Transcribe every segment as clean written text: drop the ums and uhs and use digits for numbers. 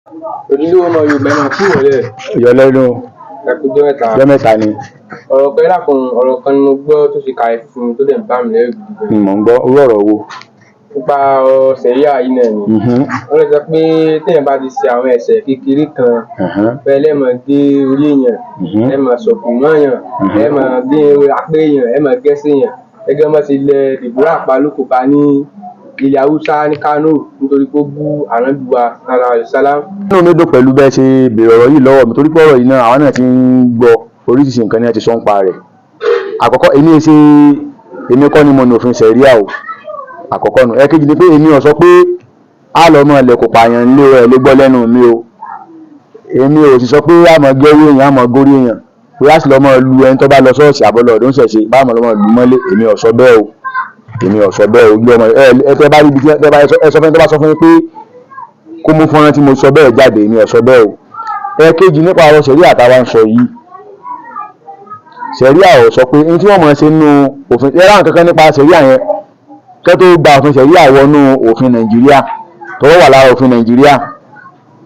Ojúlówó ọmọ Yorùbá, ẹ máa kú ìrọ̀lẹ́. Ìyọlẹ́nu. Ẹ kú ọjọ́ mẹ́ta. Ọjọ́ mẹ́ta ni. Ọ̀rọ̀ kan lákùn, ọ̀rọ̀ kan ni mo gbọ́ tó ṣe kàyéfì fún mi, tó dẹ̀ ń bá mi lẹ́rù gidi gan. Mò ń gbọ́. Irú ọ̀rọ̀ wo? Nípa ọ̀rọ̀ sẹ̀ríà yìí náà ni. Wọ́n lè sọ pé téèyàn bá ti ṣe àwọn ẹ̀ṣẹ̀ kékeré kan, bẹ́ẹ̀ lẹ́ẹ̀ máa gé orí èèyàn, ẹ máa sọ̀kò mọ́ èèyàn, ẹ máa gé apá èèyàn, ẹ máa gẹ́sẹ̀ èèyàn. Gẹ́gẹ́ bọ́n ṣe lẹ Deborah pa lóko pa ní ilẹ̀ Haúsá ní Kánò nítorí pé ó bú Ànábì wa sallallahu alaihi wasallam. Inú mi dùn pẹ̀lú bẹ́ẹ̀ ṣe béèrè ọ̀rọ̀ yìí lọ́wọ́ mi, torí pé ọ̀rọ̀ yìí náà, àwọn náà ti ń gbọ́, oríṣiríṣi nǹkan ni wọ́n ti sọ ń pa rẹ̀. Àkọ́kọ́, èmi ṣe èmi kọ́ ni mo ní òfin ṣẹ̀ríà o, àkọ́kọ́ nù. Ẹ̀kejì ni pé èmi ò sọ pé á lọ mọ́ ẹlẹ́kùn pààyàn nílé ẹ̀ lè gbọ́ lẹ́nu mi o. Èmi ò sì sọ pé á mọ̀ gẹ́rú èèyàn, á mọ̀ górí èèyàn, pé á sì lọ́ mọ́ lu ẹni tó bá lọ ṣọ́ọ̀ṣì àbọ̀lọ̀ ọ̀dún ṣẹ̀ṣe bá mọ̀ lọ́ mọ́ lu mọ́lé. Èmi ò sọ bẹ́ẹ̀ o, èmi ò sọ bẹ́ẹ̀ o. Ojú ọmọ ẹ ẹ tẹ́ bá rí ibi tí ẹ bá ẹ sọ fún ẹni tó bá sọ fún yín pé kó mú fọ́nrán tí mo sọ bẹ́ẹ̀ jáde, èmi ò sọ bẹ́ẹ̀ o. Ẹ̀ẹ̀kejì, nípa ọ̀rọ̀ ṣẹ̀ríà táwa ń sọ yìí, ṣẹ̀ríà ò sọ pé ní tí wọ́n mọ̀ ṣe nínú òfin ẹ ráhùn kankan nípa ṣẹ̀ríà yẹn. Kẹ́ tó gba òfin ṣẹ̀ríà wọnú òfin Nàìjíríà, tọwọ́ wà lára òfin Nàìjíríà,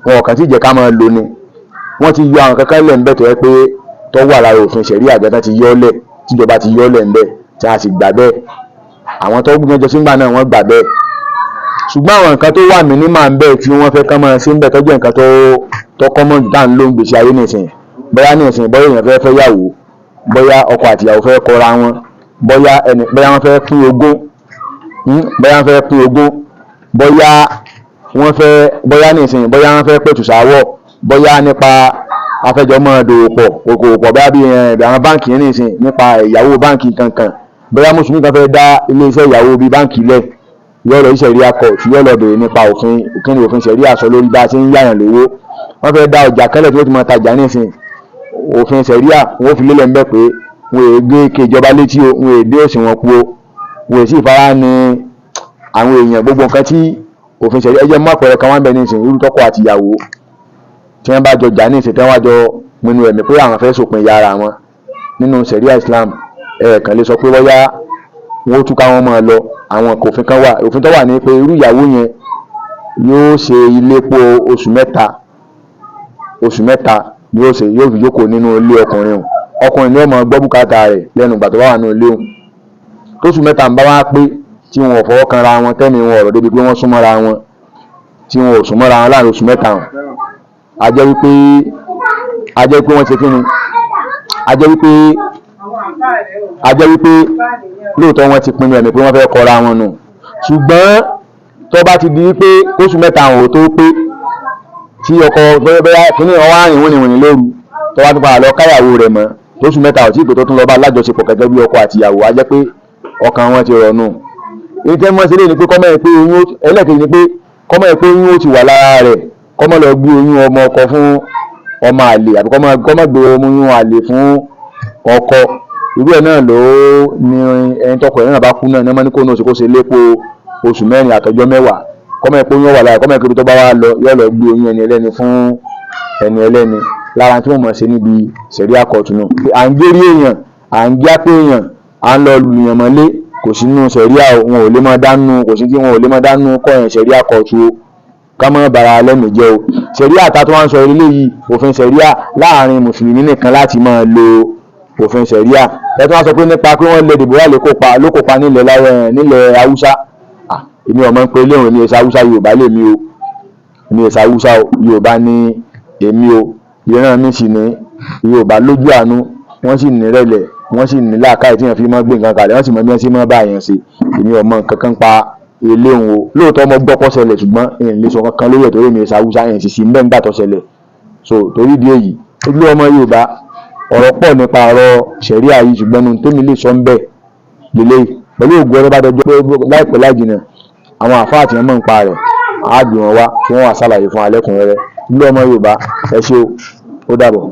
wọn ò kàn tí jẹ́ ká máa lò ní. Wọ́n ti yọ àwọn kankan lẹ̀ ń bẹ̀ tó yẹ pé tó wà lára òfin ṣẹ̀ríà àjẹtán ti yọ ọ́ lẹ̀, tíjọba ti yọ ọ́ lẹ̀ ń bẹ̀ tí a sì gbà bẹ́ẹ̀. Àwọn tó gbọ́njọ sígbà náà, wọ́n gbà bẹ́ẹ̀. Ṣùgbọ́n àwọn nǹkan tó wà mínímà ń bẹ̀ tí wọ́n fẹ́ kán máa ṣe ń bẹ̀, tó jẹ́ nǹkan tó common jù tá à ń lò ń gbèsè ayé nìsín, bóyá nìsín, bóyá èèyàn fẹ́ fẹ́ yàwó, bóyá ọkọ àtìyàwó fẹ́ kọra wọn, bóyá ẹni bóyá wọ́n fẹ́ pín ogún, bóyá wọ́n fẹ́ pín ogún, bóyá wọ́n fẹ́, bóyá nìsín, bóyá wọ́n fẹ́ pẹ̀tù sáwọ̀, bóyá nípa afẹ́jọ́mọ́ dòwò pọ̀, okòwò pọ̀, bóyá bí àwọn báǹkì yẹn nìsín, nípa ìyàwó báǹkì kankan, bóyá mùsùlùmí kan fẹ́ dá iléeṣẹ́ ìyàwó bíi báǹkì lẹ̀, yóò lọ sí sẹ̀ríà court, yóò lọ bèèrè nípa òfin, kí ni òfin sẹ̀ríà sọ lórí bá a ṣe ń yáyàn lówó. Wọ́n fẹ́ dá ọjà kẹ́lẹ̀ tí wọ́n ti máa tajà nísìn, òfin sẹ̀ríà wọ́n fi lélẹ̀ ńbẹ̀ pé wọ́n èé gbé ike ìjọba létí o, wọ́n èé dé òsì wọn kú o, wọ́n èé sì fara ní àwọn èèyàn. Gbogbo nǹkan tí òfin sẹ̀ríà, ẹ jẹ́ mú àpẹẹrẹ kan wá ń bẹ nísìn. Irú tọkọ àtìyàwó tí wọ́n bá jọ jà nísìn, tí wọ́n wá jọ pinnu ẹ̀mí pé àwọn fẹ́ sòpin ìyá ara wọn, nínú sẹ̀ríà Islam, ẹ̀ kàn lè sọ pé bóyá wọ́n ó túká, wọn máa lọ. Àwọn òfin kan wà. Òfin tó wà ní pé irú ìyàwó yẹn yóò ṣe ilépo oṣù 3. Oṣù 3 ni yóò ṣe, yóò fi jókòó nínú ilé ọkùnrin o. Ọkùnrin ni ó máa gbọ́ bùkátà rẹ̀ lẹ́nu ìgbà tó bá wà nínú ilé òun. Tóṣù 3 ń bá wá pé tí wọn ò fọwọ́ kanra wọn, tẹ́mi wọn ọ̀rọ̀ débi pé wọ́n súnmọ́ra wọn, tí wọn ò súnmọ́ra wọn láàrin oṣù 3 hàn, a jẹ́ wípé wọ́n ṣe kí ni, a jẹ́ wípé lóòótọ́ wọ́n ti pinnu ẹ̀mí pé wọ́n fẹ́ kọra wọn nù. Ṣùgbọ́n tó bá ti di wípé oṣù 3 àwọn ò tó pé, tí ọkọ bóyá kíní ọwọ́ àrìn wìnìwìnì lóru, tó bá tún padà lọ káyàwó rẹ̀ mọ́, tóṣù 3 ò tí ì pé, tó tún lọ bá lájọṣepọ̀ gẹ́gẹ́ bí ọkọ àtìyàwó, a jẹ́ pé ọkàn wọn ti rọ̀ nù. Èyí tẹ́ mọ́ sílé ni pé kọ́mọ́ ẹ̀ pé oyún. Ẹlẹ́ẹ̀kejì ni pé kọ́mọ́ ẹ̀ pé oyún ó ti wà lára rẹ̀, kọ́mọ́ lọ gbé oyún ọmọ ọkọ fún ọmọ àlè, àbí kọ́mọ́ gbé oyún àlè fún ọkọ. Irú ẹ̀ náà ló ní ẹni tọkọ ẹ̀ náà bá kú náà ní ọmọ ní kó náà ṣe kó ṣe lépo oṣù 4 àtọjọ́ 10, kọ́mọ́ ẹ̀ pé oyún wà lára, kọ́mọ́ ẹ̀ pé ibi tó bá wá lọ, yóò lọ gbé oyún ẹni ẹlẹ́ni fún ẹni ẹlẹ́ni. Lára tí wọ́n mọ̀ ṣe níbi sẹ̀ríà kóòtù náà, à ń gérí èèyàn, à ń gé apá èèyàn, à ń lọ lùyàn mọ́lé, kò sí nínú sẹ̀ríà o. Wọn ò lè máa dánú, kò sí tí wọn ò lè máa dánú kọ́ ẹ̀ sẹ̀ríà kóòtù o. Ká má bara lẹ́mìí jẹ́ o. Sẹ̀ríà ta tó wá ń sọ eléyìí, òfin sẹ̀ríà, láàrin mùsùlùmí nìkan láti máa lo òfin sẹ̀ríà. Ẹ tó wá sọ pé nípa pé wọ́n lé Deborah ló kópa nílẹ̀ Haúsá, èmi ò mọ̀ pé léwu ní ẹ̀sà Haúsá. Yorùbá lèmi o, èmi ẹ̀sà Haúsá o, Yorùbá ní èmi o. Ìran mi sì ní Yorùbá lójú àánú, wọ́n sì ní rẹ̀lẹ̀, wọ́n sì ní làákàyè tí wọ́n fi máa gbé nǹkan kalẹ̀, wọ́n sì mọ bí wọ́n ṣe máa bá èèyàn ṣe. Èmi ò mọ nǹkan kan pa eléhùn o. Lóòótọ́ mo gbọ́ pọ́ ṣẹlẹ̀, ṣùgbọ́n èyí lè sọ kankan lórí ẹ̀ torí èmi ẹ̀sà Haúsá, èyí sì sí mbẹ́ nígbà tó ṣẹlẹ̀. So torí ìdí èyí, ojúlówó ọmọ Yorùbá, ọ̀rọ̀ pọ̀ nípa ọ̀rọ̀ ṣẹ̀ríà yìí, ṣùgbọ́n ohun tèmi lè sọ ń bẹ̀ lélẹ́yìí. Pẹ̀lú ògùn ọ̀rọ̀ bá dọjọ́ pé láìpẹ́ láì jìnnà, àwọn àfáà tí wọ́n mọ̀ nípa rẹ̀ á gbé wọn wá, tí wọ́n wá ṣàlàyé fún wa lẹ́kùnrẹ́rẹ́. Ojúlówó ọmọ Yorùbá, ẹ ṣé o, ó dàbọ̀.